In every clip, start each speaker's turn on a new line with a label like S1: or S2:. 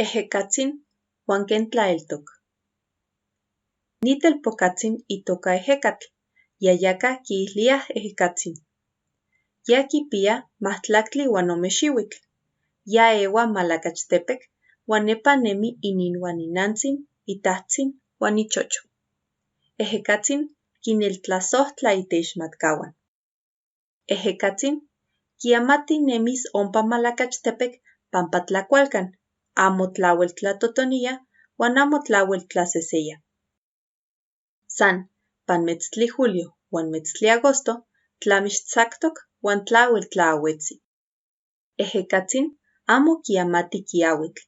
S1: Ejecatzin huan quen tlaeltoc. Ni telpocatzin itoca Ejecatl, yayaca quiilíaj Ejecatzin. Ya quipiya 23 xihuitl. Ya ehua Malacachtepec huan nepa nemi ininhuan inantzin, itajtzin huan ichocho. Ejecatzin quineltlasohtla iteixmatcahuan. Ejecatzin quiamati nemis ompa Malacachtepec pampa tlacualcan, amo tlahuel tlatotonía huan amo tlahuel tlaseseya. San pan metztli julio huan metztli agosto tlamixtzactoc huan tlahuel tlaahuetzi. Ejecatzin amo quiamati quiahuitl,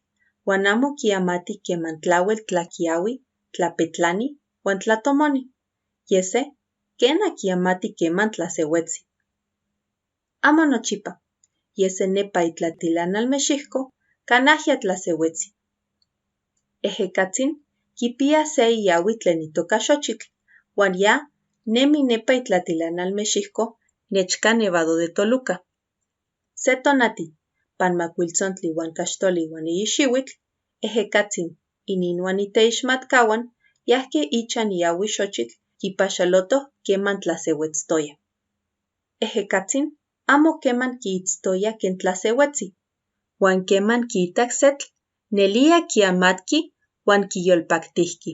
S1: huan amo quiamati queman tlahuel tlaquiahui, tlapetlani huan tlatomoni. Yese, quena quiamati queman tlasehuetzi. Amo nochipa, yese nepa itlatilanal mexijco canajya tlasehuetzi. Ejecatzin quipiya se iahui tlen itoca Xochitl, huan ya nemi nepa itlatilanal mexijco nechca Nevado de Toluca. Se tonati, pan macuiltzontli huan caxtoli huan eyi xihuitl, Ejecatzin ininhuan iteixmatcahuan yajque ichan iahui Xochitl quipaxalotoj queman tlasehuetztoya. Ejecatzin amo queman quiitztoya quen tlasehuetzi, huan queman quiitac setl, nelía quiamatqui huan quiyolpactijqui.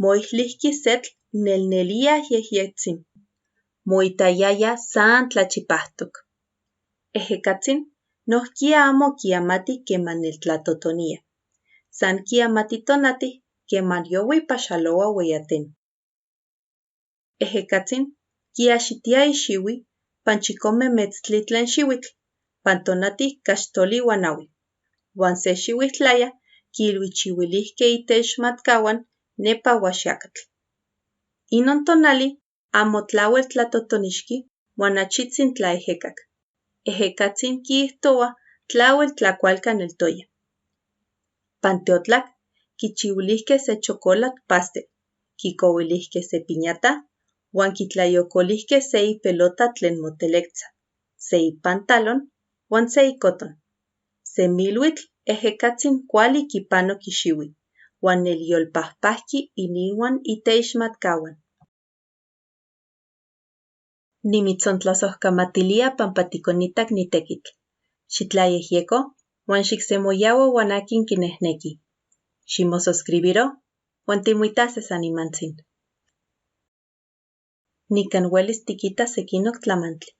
S1: Moijlijqui setl nelnelía yejyetzin. Moitayaya san tlachipajtoc. Ejecatzin nojquiya amo quiamati queman neltlatotonía. San quiamati tonati queman yohui paxalohua hueyateno. Ejecatzin quiaxitía ixihui pan chicome metztli tlen xihuitl, pan tonati caxtoli huan ahui. Huan se xihuijtlaya quiilhuichihuilijque iteixmatcahuan nepa Huaxiacatl. Inon tonali amo tlahuel tlatotonixqui huan achitzin tlaejecac. Ejecatzin quiijtohua tlahuel tlacualcan eltoya. Pan teotlac quichihuilijque se chocolatl pastel, quicohuilijque se piñata huan quitlayocolijque se ipelota tlen motelectza, se ipantalón huan se icoton. Se milhuitl Ejecatzin cuali quipanoc ixihui, huan nelyolpajpajqui ininhuan iteixmatcahuan. Nimitzontlazojcamatilía pampa ticonitac ni tequitl. Xitlayejyeco huan xicsemoyahua huan aquin quinejnequi. Ximososcribiro huan timoitase san nimantzin. Nican huelis tiquitas sequinoc tlamantli.